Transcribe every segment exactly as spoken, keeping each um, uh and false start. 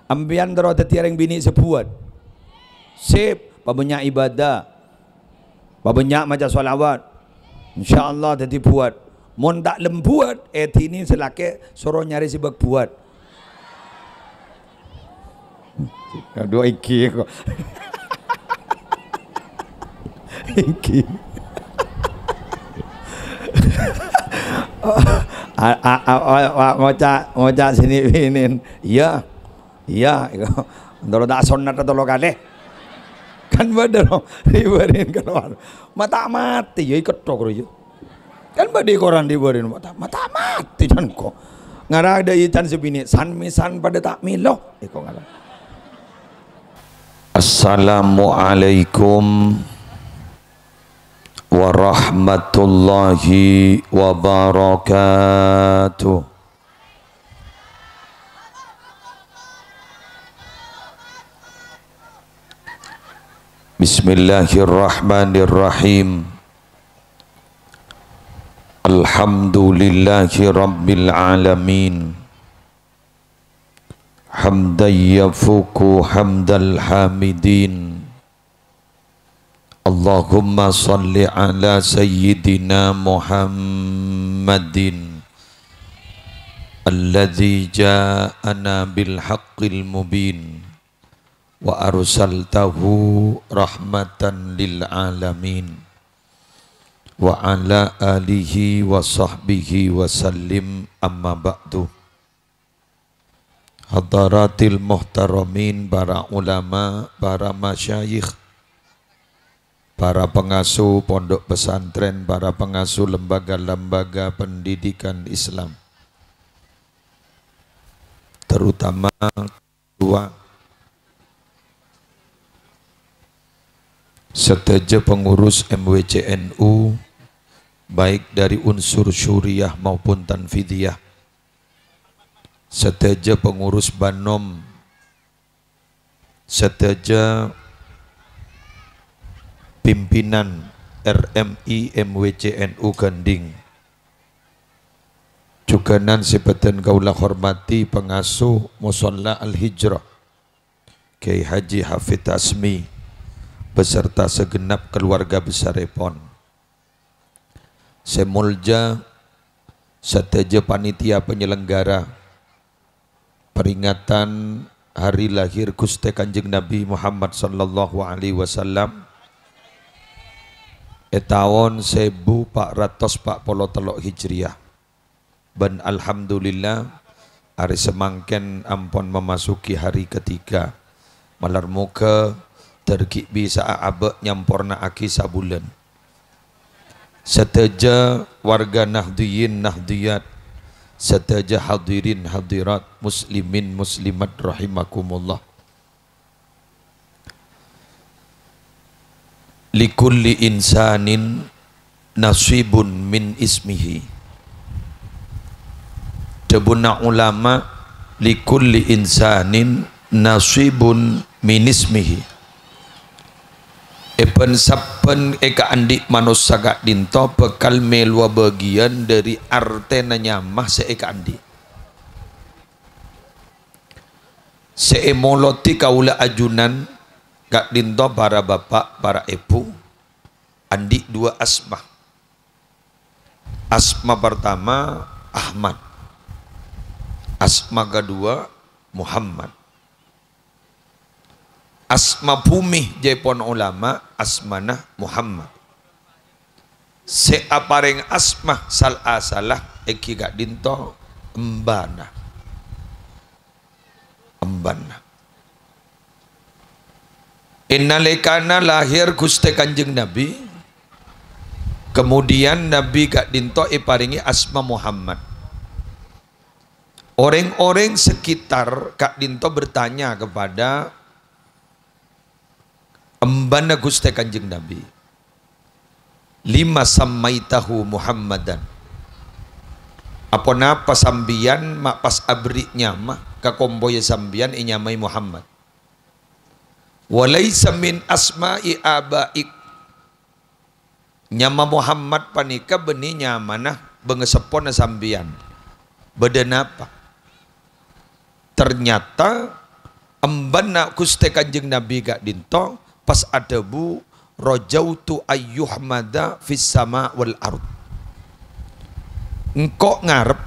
Sampèyan terro dhâddhi orèng binè' sè buwat. Sip, pabânnya' ibadah. Pabânnya' maca shalawat. Insyaallah dhâddhi buwat. Mon ta' lem buwat, èdini sè lakè' soro nyarè sè bâk buwat. Adhu, èngghi kok. Èngghi. A, a, a, a, a, ngoca', ngoca' sini binin. Iyâ. Iyâ, èko. Entara ta' sonnat tolo kalè. Kan bâdâ, no. Ribârin kalowar. Ma' ta' matè, yâ, èkettok, ro, yâ. Kan bâdâ koran ribârin, ma' ta', ma' ta' matè, can, ko. Ngara dâ' iyâ, can, sè binè', san-mèsan padâ ta' mèlo. Èko ngara. Assalamualaikum warahmatullahi wabarakatuh. Bismillahirrahmanirrahim. Alhamdulillahi rabbil alamin. Hamdan yafuqu hamdal hamidin. Allahumma shalli ala sayyidina Muhammadin alladzi ja'ana bil haqqil mubin wa arsaltahu rahmatan lil alamin wa ala alihi wa sahbihi wa sallim, amma ba'du. Hadaratil muhtaramin, para ulama, para masyayikh, para pengasuh pondok pesantren, para pengasuh lembaga-lembaga pendidikan Islam, terutama ketua, sadhâjâ pengurus M W C N U, baik dari unsur syuriyah maupun tanfidiyah, sadhâjâ pengurus Banom, sadhâjâ pimpinan R M I M W C N U Gandhing. Jhughânan sè bhâdhân kaulâ hormadhi, pangasuh Musholla Al-Hijrah, Kyai Haji Hafid Hasmi, beserta segenap keluarga besarèpon. Sè molja sadhâjâ panitia penyelenggara peringatan hari lahir Ghustè Kanjeng Nabi Muhammad sallallahu alaihi wasallam è taon sèbu pa' ratos pa' polo tello' Hijriyah. Bân alhamdulillah, arè samangkèn ampon mamasuki hari ketiga. Malar moghâ dhâr ghi' bisa'a abâ' nyamporna'aghi sabulân. Sadhâjâ warga Nahdliyin Nahdliyat, sadhâjâ hadirin hadirat, muslimin muslimat rahimakumullah. "Likulli insanin nasibun min ismihi." Dhâbuna ulama, "Likulli insanin nasibun min ismihi." È bân-sabbhân è kaandi' manossa ka'dinto bhâkal mèlowa bâgiyân dhâri artèna nyama sè è kaandi'. Sè èmolodhi kaulâ ajunan ka'dinto, para bapa', para èbhu, andi' duwâ' asma. Asma partama Ahmad. Asma kaduwâ Muhammad. Asma bhumè jâèpon ulama, asmana Muhammad. Sè aparèng asma sal-asalla èngghi ka'dinto embhâna. Embhâna. È nalèkana lahir Ghustè Kanjeng Nabi, kemudian Nabi ka'dinto èparèngè asma Muhammad. Orèng-orèng sekitar ka'dinto bertanya kepada embhâna Ghustè Kanjeng Nabi, "Lima sammaitahu Muhammadan?" Aponapa sampèyan ma' pas aberri' nyama ka kompoyya sampèyan ènyamaè Muhammad? "Wa laisa min asma'i abaik." Nyama Muhammad panèka bânnè nyamana bângaseppona sampèyan. Bâdâ napa? Ternyata Embanna Ghustè Kanjeng Nabi ka'dinto pas adhâbu, "Rajautu ayyuhmada fis sama wal ard." Engko' ngarep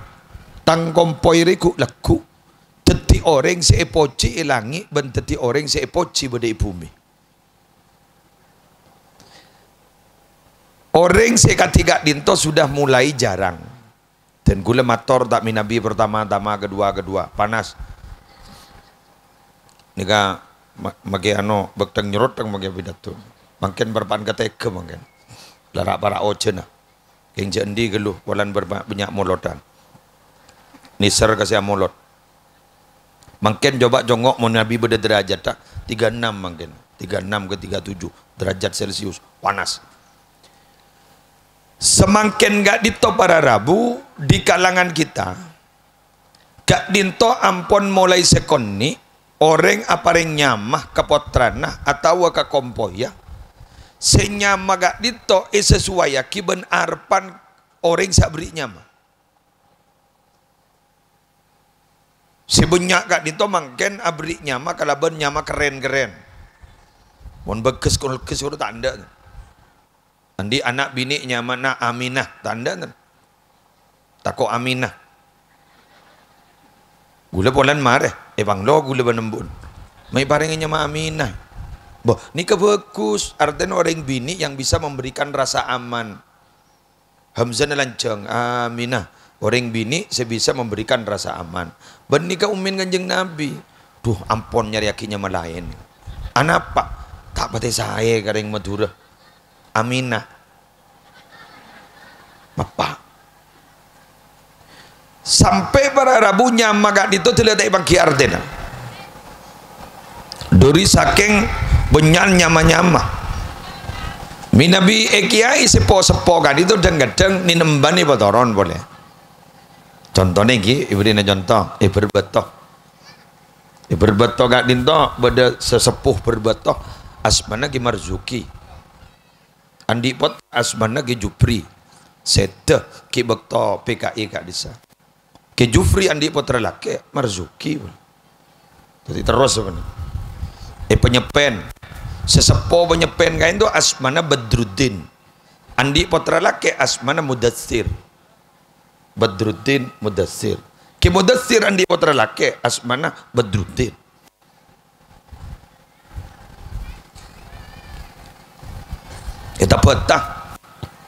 tang kompoy rè ghu'-, lagghu' dhâddhi orèng sè èpojhi è langngè' bân dhâddhi orèng sè èpojhi bâdâ è bhumè. Orèng sè kadhi ka'dinto sudah mulai jarang. Dan ghulâ mator ta' mènabi pertama-tama, kedua-kedua, panas. Nèka ma-, makè ano, bâkteng nyeroteng makè pidato. Mangkèn parappa'na katèghâ mangkèn. La ra'-para' ojhâna. Kèng jhâ' endi ghâllu, polana bâr-, bânnya' molodhân. Nèser ka sè amolod. Mangkèn coba congo' mon Nabi bâdâ dârâjhâddhâ tiga enam mangkèn. Tiga enam ke tiga tujuh derajat Celcius. Panas. Samangkèn ka'dinto para rabu di kalangan kita, ka'dinto ampon molaè sakonè' orèng aparèng nyama ka pottrana atawa ka kompoyya, sè nyama ka'dinto èsasuwayaghi bân arebbhân orèng sè aberri' nyama. Sè bânnya' ka'dinto mangkèn aberri' nyama kalabân nyama kerrèn-kerrèn. Mon Bagus Kulges ghuru ta' endâ'. Andi' ana' binè' nyamana Aminah, ta' endâ', enten. Tako' Aminah. Ghulâ polana marè, èpanglo ghulâ bân embu'en. Mayu parèngè nyama Aminah. Bâh, nèka bagus, artèna orèng binè' yang bisa memberikan rasa aman. Hamzana lanjhâng, Aminah, orèng binè' sè bisa memberikan rasa aman. Bân nèka ummèn Kanjeng Nabi. Duh, ampon nyarèyaghi nyama laèn. Anapa? Ta' patè saè ka rèng Madhurâ. Aminah. Bapa'. Sampè' para rabu nyama ka'dinto dâlla ta' èpangghi artèna. Dhuri sakèng bânnya'an nyama-nyama. Mènabi è kèyaè seppo-seppo ka'dinto dhâng-kadhâng nènembanè patoron polè. Contonè ghi, èbherri'na conto, è Bherbato. È Bherbato ka'dinto bâdâ saseppo Bherbato, asmana Ki Marzuki. Andi' pottra asmana Ki Jufri. Sèdhâ ghi' bâkto P K I ka'dissa'. Ki Jufri andi' pottra lakè', Marzuki. Dhâddhi terros sampèyan. È Panyeppen. Saseppo Panyeppen ka'dinto asmana Badruddin. Andi' pottra lakè' asmana Mudatsir. Badruddin Mudatsir. Ki Mudatsir andi' pottra lakè' asmana Badruddin. Ètabâta.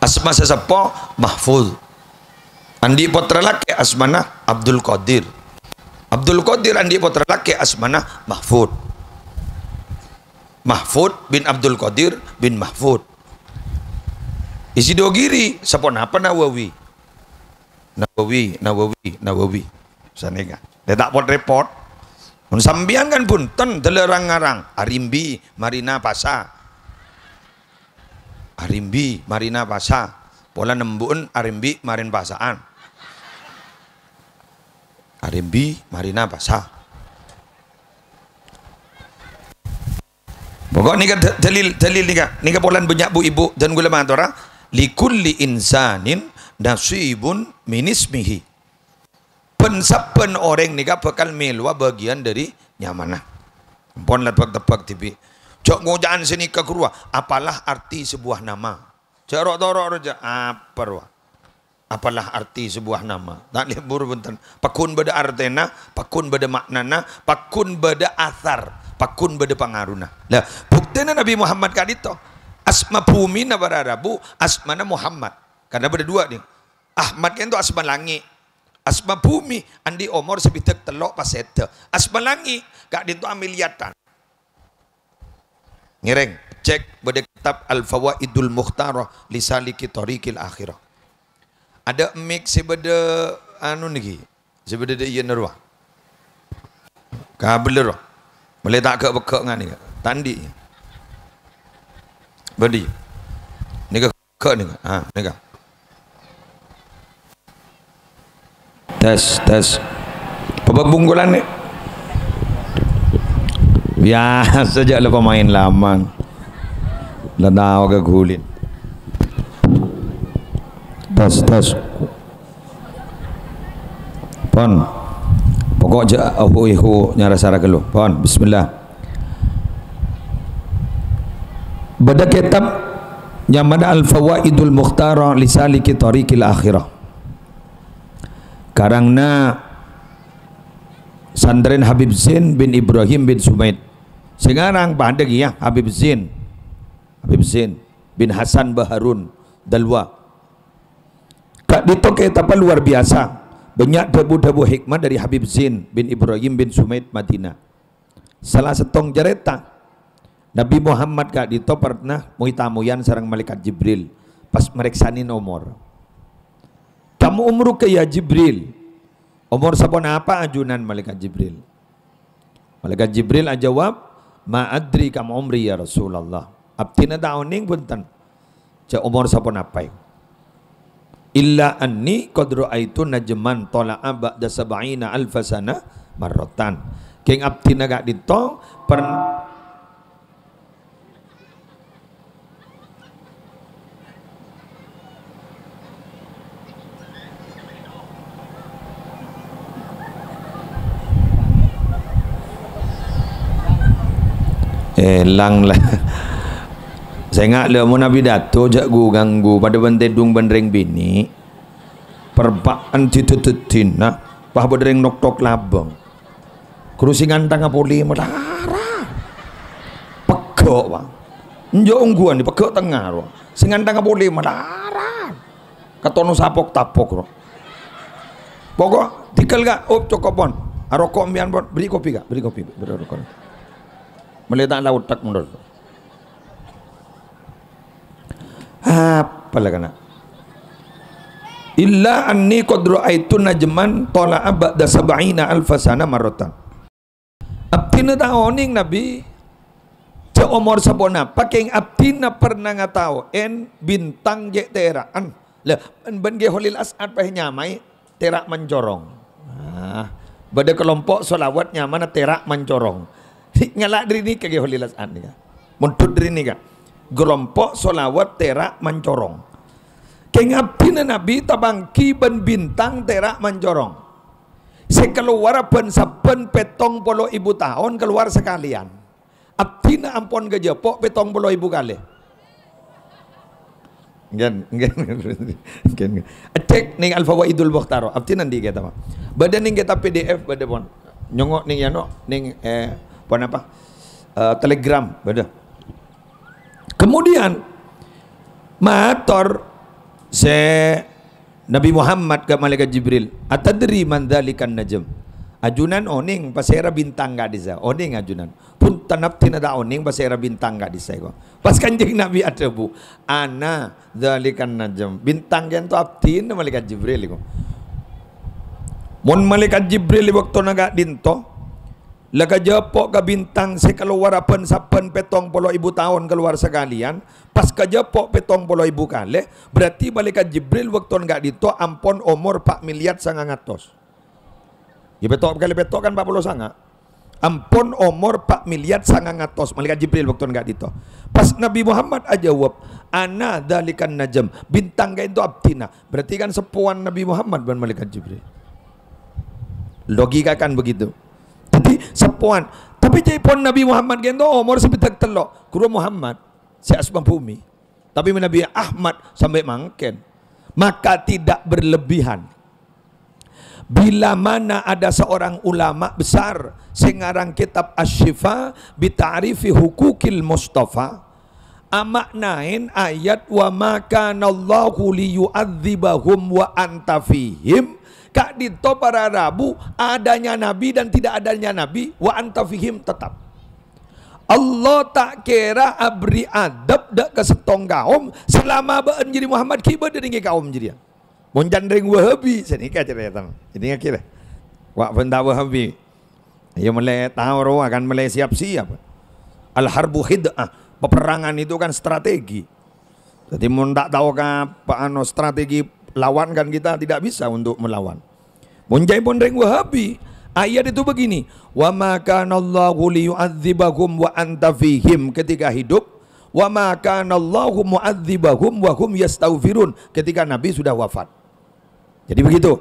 Asma saseppo Mahfud. Andi' pottra lakè' asmana Abdul Qadir. Abdul Qadir andi' pottra lakè' asmana Mahfud. Mahfud bin Abdul Qadir bin Mahfud. È Sidogiri, saponapa Nawawi? Nawawi, Nawawi, Nawawi. Sanèka. Lè ta' pot-rèpot. Mon sampèyan kan bhunten dâlla rang-ngarang. Arimbi, marina pasa. Arimbi, marina pasa. Polana embu'en Arimbi, marèn pasa'an. Arimbi, marina pasa. Pokok nèka da-, dalil, dalil nèka, nèka polana bânnya' bu-ibu dân ghulâ matora, "Likulli insanin nasibun min ismihi." Bân-sabbhân orèng nèka bhâkal mèlowa bâgiyân dâri nyamana. Ampon la tebak-tebak dhibi'. Jhâ' ngoca'an sanèka ghâruwa, apalah arti sebuah nama? Jhâ' ro'-toro' rajâ, apa rowa? Apalah arti sebuah nama? Ta' lebur bhunten. Pagghun bâdâ artèna, pagghun bâdâ ma'nana, pagghun bâdâ asar, pagghun bâdâ pangarona. Lah, buktèna Nabi Muhammad ka'dinto. Asma bhumina para rabu, asmana Muhammad. Karena bâdâ duwâ' nèng. Ahmad ka'dinto asma langngè'. Asma bhumè andi' omor sabidhâk tello' pas sèdhâ. Asma langngè' ka'dinto amiliyatan. Ngèrèng, cèk bâdâ kitab Al-Fawaidul Mukhtarah li Saliki Thariqil Akhirah. Adâ' mic sè bâdâ anu nèka, sè bâdâ dâ' iyâ rowa. Kabel rowa. Mèlè ta' ghâ'-pèghâ' nganèka. Ta' andi'. Bâdâ. Nèka. Kok nèka? Ah, nèka. Tes, tes. Bâbâ bungkulan nè. Biyasa jhâ' la pemain lamang. La tao ka ghulin. Tes, tes. Pon. Kok ja' ahu-ihu nyara-sara ghâllu. Pon, bismillah. Bâdâ kètab nyamana Al-Fawaidul Mukhtarah li Saliki Thariqil Akhirah. Karangna santrèn Habib Zain bin Ibrahim bin Sumaid. Sè ngarang padâ kèya Habib Zain. Habib Zain bin Hasan Baharun Dalwa. Ka'dinto kètabbhâ luar biasa. Bânnya' dhâbu-dhâbu hikmah dâri Habib Zain bin Ibrahim bin Sumaid Madinah. Sala sèttong carèta, Nabi Muhammad ka'dinto pernah moy-tamoyan sareng Malaikat Jibril pas marèksanè omor. "Kam umruka ya Jibril?" "Omor saponapa ajunan, Malaikat Jibril?" Malaikat Jibril ajâwâb, "Ma adri kam umri ya Rasulullah." "Abdhina ta' onèng bhunten, ja' omor saponapaè. Illa anni qad ra'aitu najman thala'a ba'da sab'ina alfa sanah marratan." Kèng abdhina ka'dinto per- Èlang la. Sènga' la mon apidato ja' ghu-ngangghu padâ bân tèdung bân rèng binè'. Perba'an dhi-dhâddhina, pas bâdâ rèng noktok labâng. Ghuru sè ngantanga polè malarat. Pegghâ', Pak. Enjâ' ongghuwân, pegghâ' tengnga, ro. Sè ngantanga polè malarat. Katono sapok-tapok, ro. Pokok, tikel, Ka'. Oh, cokop, pon. Aroko' mbiyan, pon. Beri kopi, Ka'. Beri kopi. Beri roko'. Mellè ta' la otak mondhur. Apa la kana'? "Illa anni qad ra'aitu najman thala'a ba'da sab'ina alfa sanah marratan." Abdhina ta' onèng, Nabi, ja' omor saponapa, kèng abdhina pernah ngataoè bintang ghi' tèra'an. Lah, bân Kè Kholil As'ad pas nyamaè Tèra' Mancorong. Nah, bâdâ kalompo' sholawat nyamana Tèra' Mancorong. Ngala' dâri nèka Kè Kholil As'ad nèka. Mondhut dâri nèka. Kalompo' sholawat Tèra' Mancorong. Kèng abdhina Nabi tapangghi bân bintang Tèra' Mancorong. Sè kalowara bân sabbhân pèttong polo èbu taon kalowar sakalèyan. Abdhina ampon kajâpo' pèttong polo èbu kalè. Ngghi, ngghi, ngghi. Cèk nèng Al-Fawaidul Mukhtarah. Abdhina andi' kètab, Pak? Bâdâ nèng kètab P D F, bâdâ pon. Nyongngo' nèng, ya, no, nèng, eh, pon apa? Eh, Telegram, bâdâ. Kemudian, mator sè Nabi Muhammad ka Malaikat Jibril, "Atadri man dzalikan najm?" Ajunan onèng pasèra bintang ka'dissa'? Onèng ajunan? "Bhunten, abdhina ta' onèng pasèra bintang ka'dissa', ko." Pas Kanjeng Nabi adhâbu, "Ana dzalikan najm." Bintang ka'dinto abdhina Malaikat Jibril, ko. Mon Malaikat Jibril è bâktona ka'dinto, la kajâpo' ka bintang sè kalowara bân sabbhân pèttong polo èbu taon kalowar sakalèyan, pas kajâpo' pèttong polo èbu kalè, berarti Malaikat Jibril bâktona ka'dinto ampon omor pa' milyar sangang atos. Ya, pètto' kalè pètto' kan pa' polo sanga'. Ampon omor pa' milyar sangang atos Malaikat Jibril bâktona ka'dinto. Pas Nabi Muhammad ajâwâb, "Ana dzalikan najm," bintang ka'dinto abdhina. Berarti kan seppowan Nabi Muhammad bân Malaikat Jibril. Logika kan begitu. Dhâddhi, seppowan. Tapè ca'èpon Nabi Muhammad ka'dinto omor sabidhâk tello'. Ghuru Muhammad, sè asma bhumè. Tapè Nabi Ahmad sampè' mangkèn. Maka tidak berlebihan. Bila mana ada seorang ulama besar sè ngarang kitab Asy-Syifa bi Ta'rifi Huquqil Mustafa, amaknaè ayat, "Wa ma kana Allahu liyu'adzibahum wa anta fihim." Ka'dinto para rabu adanya Nabi dan tidak adanya Nabi, wa anta fihim, tetap. Allah ta' kèra aberri' adhâb dâ' ka sèttong kaom selama bâ'na jârèya Muhammad ghi' bâdâ nèng è kaom jârèya. Mon can rèng Wahabi, sanèka carètana. Ini akhirnya. Wa' bânta Wahabi. Ya, mèlè tao rowa kan, mèlè siap-siap. Al-harbu khid'ah, peperangan itu kan strategi. Jadi, mon ta' tao ka, pa-, anu, strategi lawan kan kita tidak bisa untuk melawan. Mon ca'èpon rèng Wahabi, ayat itu begini, "Wa ma kana Allahu liyu'adzibahum wa anta fihim," ketika hidup, "wa ma kana Allahu mu'adzibahum wa hum yastaghfirun," ketika Nabi sudah wafat. Jadi begitu.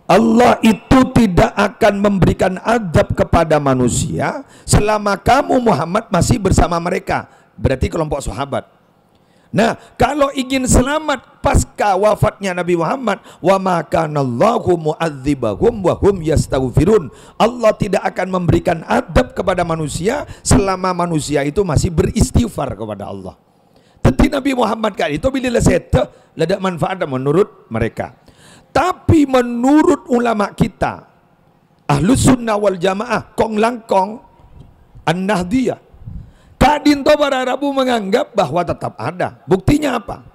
Allah itu tidak akan memberikan azab kepada manusia selama kamu, Muhammad, masih bersama mereka. Berarti kelompok sahabat. Nah, kalau ingin selamat pasca wafatnya Nabi Muhammad, "Wa ma kanallahu mu'adzibahum wa hum yastaghfirun." Allah tidak akan memberikan azab kepada manusia selama manusia itu masih beristighfar kepada Allah. Jadi Nabi Muhammad ka'dinto bilâ la sèdhâ, la ta' manfaat menurut mereka. Tapi menurut ulama kita, Ahlus Sunnah wal Jamaah, kong-langkong An-Nahdiyah, ka'dinto para rabu menganggap bahwa tetap ada. Buktinya apa?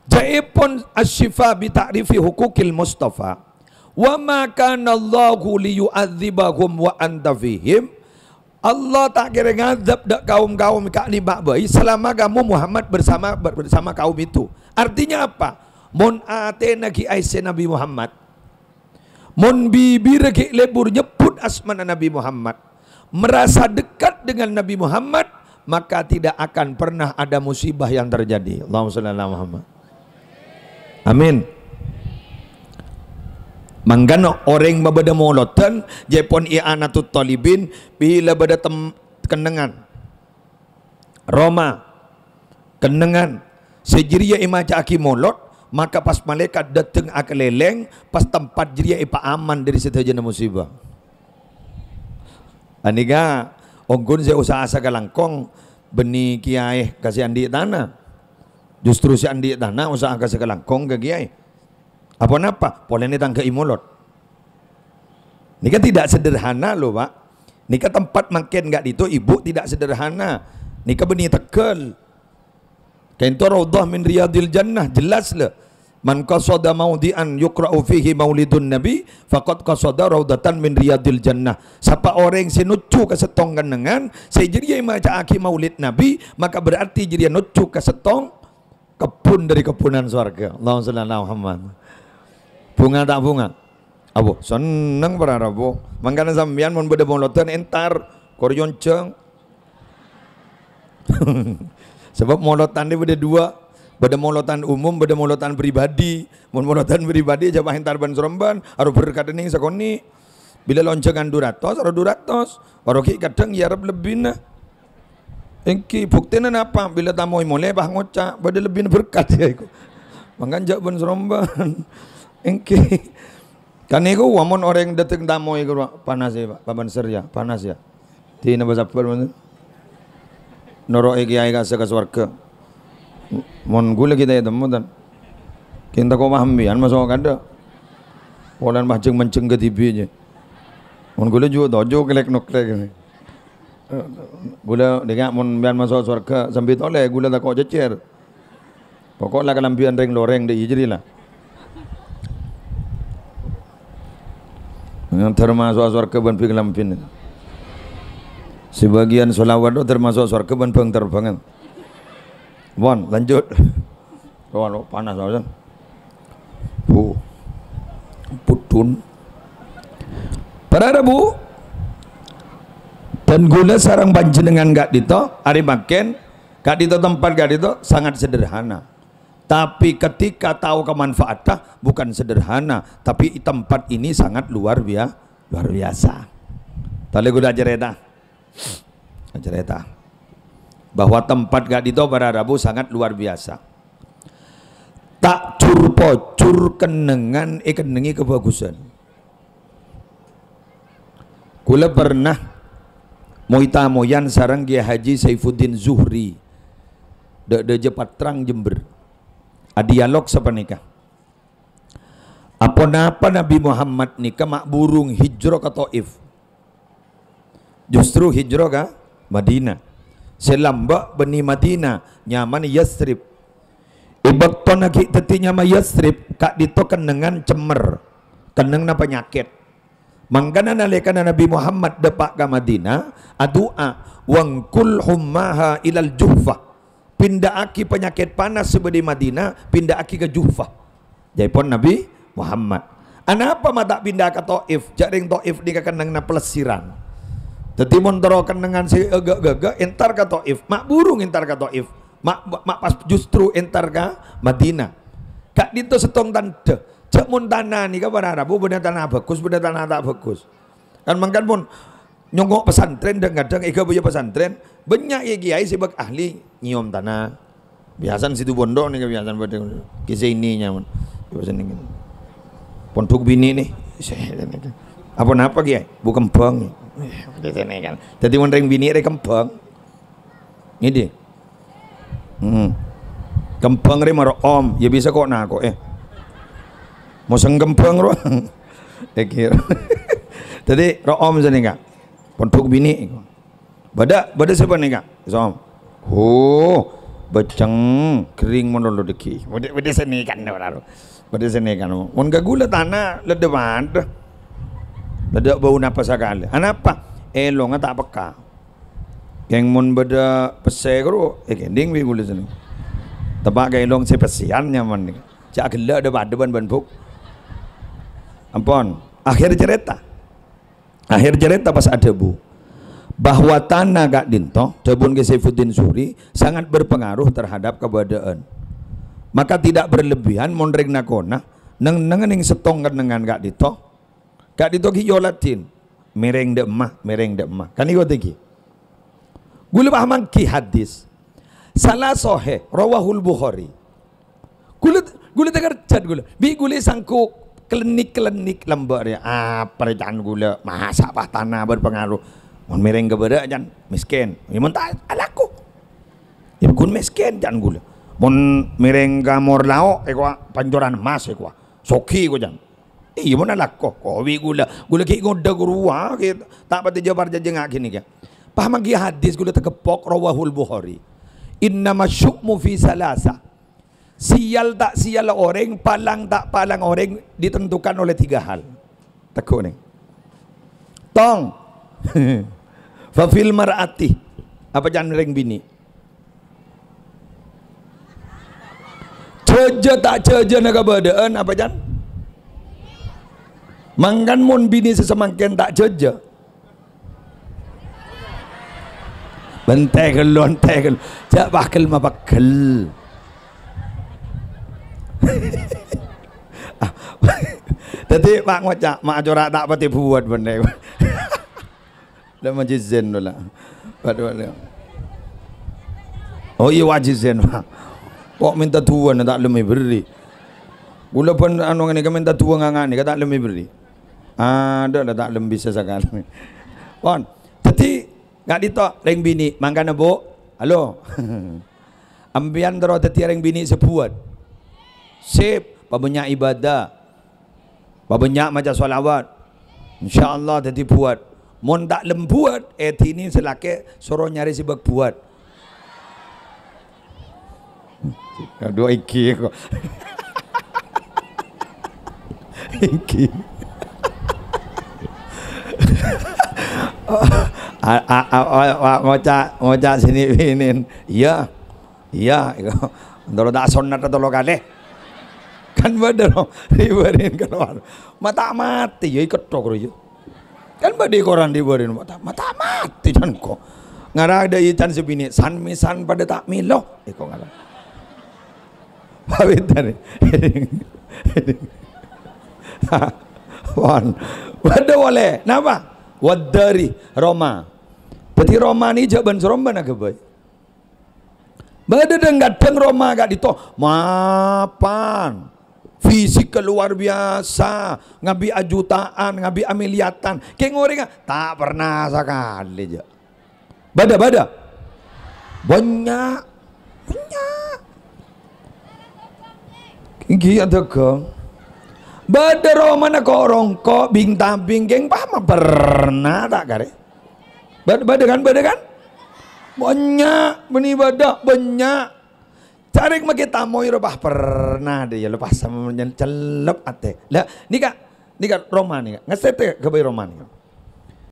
Jâèpon Asy-Syifa bi Ta'rifi Huquqil Mustafa, "Wa ma kanallahu liyu'adzibahum wa anta fihim." Allah ta' kèra ngadzâb dâ' kaum-kaum ka'dimma bhâi selama kamu, Muhammad, bersama, bersama kaum itu. Artinya apa? Mon atèna ghi' aèssè Nabi Muhammad, mon bibirra ghi' lebur nyebbhut asmana Nabi Muhammad, merasa dekat dengan Nabi Muhammad, maka tidak akan pernah ada musibah yang terjadi. Allahumma shalli ala Muhammad. Amin. Mangkana orèng mabâdâ molodhân, jâèpon i'anatut thalibin, bilâ bâdâ tem-, kennengngan. Roma, kennengngan. Sè jârèya èmaca'aghi molod, maka pas malaèkat dâteng akalèlèng, pas tempat jârèya èpaaman dâri sadhâjâna musibah. Anèka, ongghun sè usaha sakalangkong bânnè kèyaè ka sè andi' tana. Justru sè andi' tana usaha ka sakalangkong ka kèyaè. Aponapa? Polana tangghâi molod. Nèka tidak sederhana loh, Pak. Nèka tempat mangkèn ka'dinto, Ibu, tidak sederhana. Nèka bânnè tegghâl. Ka'dinto raudhah min riyadil jannah, jelas lho. "Man qasada maudhi'an yuqra'u fihi maulidun nabi, faqad qasada raudhatan min riyadil jannah." Sapa orèng sè nojjhu ka sèttong kennengngan, sè jârèya èmaca'aghi maulid Nabi, maka berarti jârèya nojjhu ka sèttong kebbhun dâri kebbhunan sowarghâ. Allahumma shalli ala Muhammad. Bhunga ta' bhunga? Abbhu, senneng para rabu. Mangkana sampèyan mon bâdâ molodhân èntar, kor èyonjhâng. Sabâb molodhân nè bâdâ duwâ', bâdâ molodhân umum, bâdâ molodhân pribadi. Mon molodhân pribadi jhâ' pas èntar bân-sorombân, aro berkat nèng sakonè'. Bilâ lonjhângan du ratos, aro du ratos. Aro ghi' kadhâng èarep lebbina. Èngghi, buktèna napa? Bilâ tamoy molè pas ngoca', bâdâ lebbina berkat yâ iku. Mangkana jhâ' bân-sorombân. Èngghi. Kan nèko, wa, mon orèng dâteng tamoy karo panas yâ, Pak. Papan ser yâ, panas yâ. Dina bâ sabbhâr, mon. Noro'è kèyaè ka'issa ka sowarghâ. Mon ghulâ ghi' ta' ètemmo, tan. Kèng tako' mahambiyan maso' kadâ'. Polana manjeng-manjeng kadhibi' jâ. Mon ghulâ ju-, toju' kelek-noklek. Ghulâ dingngâ mon sampèyan maso' sowarghâ sambi tolè, ghulâ tako' cècèr. Pokok la kalambhiyân rèng-lorèng dâ' iyâ jârèya la. Nganter maso' sowarghâ bân bi' kalambhina. Sabâgiyân sholawat dâ' termasuk sowarghâ bân bâng-terbhângan. Pon, lanjut. Pon, panas, panas. Bu. Pudhun. Para rabu, bân ghulâ sareng panjhennengngan ka'dinto, arè mangkèn, ka'dinto tempat ka'dinto sangat sederhana. Tapi ketika tahu kemanfaatan, bukan sederhana, tapi tempat ini sangat luar bia-, luar biasa. Tadi ghulâ carèta. Carèta bahwa tempat ka'dinto para rabu sangat luar biasa. Ta' jhur-pojhur kennengngan èkennengngè kabhâghusân. Ghulâ pernah moy-tamoyan sareng Kiai Haji Saifuddin Zuhri, dâ'-, dâjâ Patrang, Jember. Adialog sapanèka. Aponapa Nabi Muhammad nèka ma' burung hijrah ka Taif? Justru hijrah ka Madinah. Sè lambâ' bânnè Madinah, nyamana Yatsrib. È bâktona ghi' dhâddhi nyama Yatsrib, ka'dinto kennengngan cemmer, kennengnganna panyakèt. Mangkana nalèkana Nabi Muhammad dâpa' ka Madinah, adu'a, "Wanqul hummaha ilal Juhfah." Pindhâ'aghi panyakèt panas sè bâdâ è Madinah, pindhâ'aghi ka Juhfah. Jâèpon Nabi Muhammad. Anapa ma' ta' pindha ka Taif? Jhâ' rèng Taif nèka kennengnganna pelessiran. Dhâddhi, mon terro kennengngan sè ghâ'-ghâghâ, entar ka Taif. Ma' burung entar ka Taif. Ma', ma' pas justru entar ka Madinah. Ka'dinto sèttong tandhâ. Jhâ' mon tana nèka para rabu bâdâ tana bhâghus, bâdâ tana ta' bhâghus. Kan mangkana mon nyongngo' pesantren, dhâng-kadhâng èghâbâyyâ pesantren, bânnya' kiai-kiai sè bâk ahli nyèyom tana. Biyasana situ pondhuk nèka biyasana padâ kèsè ini nyaman. Biyasana nèka. Pondhuk binè' nè. Apa napa, Kiai? Bu kembhâng. Biyasana kan. Dhâddhi mon rèng binè' rè kembhâng. Ngèdhing. Hmm. Kembhâng rè maro'om, ya bisa ko' nako'è. Mosèm kembhâng ro. Èkèr. Dhâddhi ro'om sanèka. Pondhuk binè'. Bâdâ, bâdâ sè panèka? Som. Ho, bâjjheng, ghering mon lolo dhâggi'. Bâdâ, bâdâ sanèkana ora ro. Bâdâ sanèkana. Mon ka ghulâ tana, lèdhâ padâ. Lèdhâ bâu napa sakalè. Anapa? Èlongnga ta' pekka. Kèng mon bâdâ pèssè ghâro, èkèdhing bi' ghulâ sanèka. Teppa' ka èlong sè pèssèyan nyaman nèka. Jhâ' ghellâ' dhâ-padâ bân, bân bhuk. Ampon, akhèr carèta. Akhèr carèta pas adhâbu bahwa tana ka'dinto, dhâbuna Kè Saifuddin Suri, sangat berpengaruh terhadap kabâdâ'ân. Maka tidak berlebihan mon rèng nakona, neng-, neng-, neng settong kennengngan ka'dinto, ka'dinto ghi' èoladdhin. Mèrèng dhâ' emma, mèrèng dhâ' emma. Kan èko tèngghi. Ghulâ pahamangghi hadis. Sala sahih, rawahul Bukhari. Ghulâ, ghulâ takerjhât ghulâ. Bi' ghulâ sangko' klinik-klinik lambâ' rèya. Apa rè can ghulâ? Masa' pas tana berpengaruh? Mon mèrèng ka bârâ' can mèskèn. Ya mon ta' alako. Ya ghun mèskèn can ghulâ. Mon mèrèng ka mor lao', èkowa pancoran emmas èkowa. Soghi èkowa can. Iyâ, mon alako, kowi ghulâ. Ghulâ ghi' ngodâ ghâruwa, ghi' ta' patè jhâ' parcajâ nga' ghânèka. Pahamangghi hadis ghulâ takeppok, rawahul Bukhari. Innama syu'mu fi salasa. Siyal ta' siyal orèng, palang ta' palang orèng ditentukan oleh tiga hal. Teggu' nè. Tong. Fa fil mar'ati. Apa can rèng binè'? Jhâjhâ ta' jhâjhâna kabâdâ'ân apa, can? Mangkana mon binè' sè samangkèn ta' jhâjhâ. Bentè ghâllu, bentè ghâllu. Jhâ' pagghel mapaggel. Dhâddhi, Pa', ngoca', ma' acora' ta' patè buwât bânnè. Dâ' Haji Zain la. Waduh, waduh. Oh iyâ, Haji Zain, Pak. Kok mènta duwâ ta' lem èberri'. Ghulâ bân anu ghânèka mènta duwâ nga' ghânèka ta' lem èberri'. Adâ' la ta' lem bisa sakalè. Pon. Dhâddhi, ka'dinto rèng binè', mangkana, Bu. Halo. Empèyan terro dhâddhiyâ rèng binè' sè buwât. Sip, pabânnya' ibadah. Pabânnya' maca shalawat. Insyaallah dhâddhi buwât. Mon ta' lem buwât, èdhinè sè lakè' soro nyarè sè bâk buwât. Aduh, èngghi kok. Èngghi. A, a, a, a, a, ngoca', ngoca' sini binin. Iyâ. Iyâ, èko. Entara ta' sonnat tolo kalè. Kan bâdâ, ro, ribârin kalowar. Ma' ta' matè, yâ, èkettok, ro, yâ. Kan bâdâ koran ribârin, ma' ta', ma' ta' matè, can, ko. Ngara dâ' iyâ, can, sè binè', san-mèsan padâ ta' mèlo. Èko ngara. Pawèttan. Wan. Bâdâ polè. Napa? Waddari, roma. Dhâddhi, roma nè jhâ' bân-sarombân aghâbây. Bâdâ dhâng-kadhâng roma ka'dinto, mapan. Fisiknya luar biasa, ngabi' ajutaan, ngabi' amiliyatan. Kèng orèngnga ta' pernah sakalè, jhâ'. Bâdâ, bâdâ. Bânnya', bânnya'. Èngghi adhâghâng. Bâdâ romana ko'-rongko', bing-tabing, kèng paham pernah ta' karè? Bâ-, bâdâ kan, bâdâ kan? Bânnya', bânnè bâdâ, bânnya'. Carèng makè tamoy ro, pas pernah dâ' iyâ, lo pas samèyan cellep atè. La, nèka, nèka roma nèka. Ngastètè ghâbây roma nèka.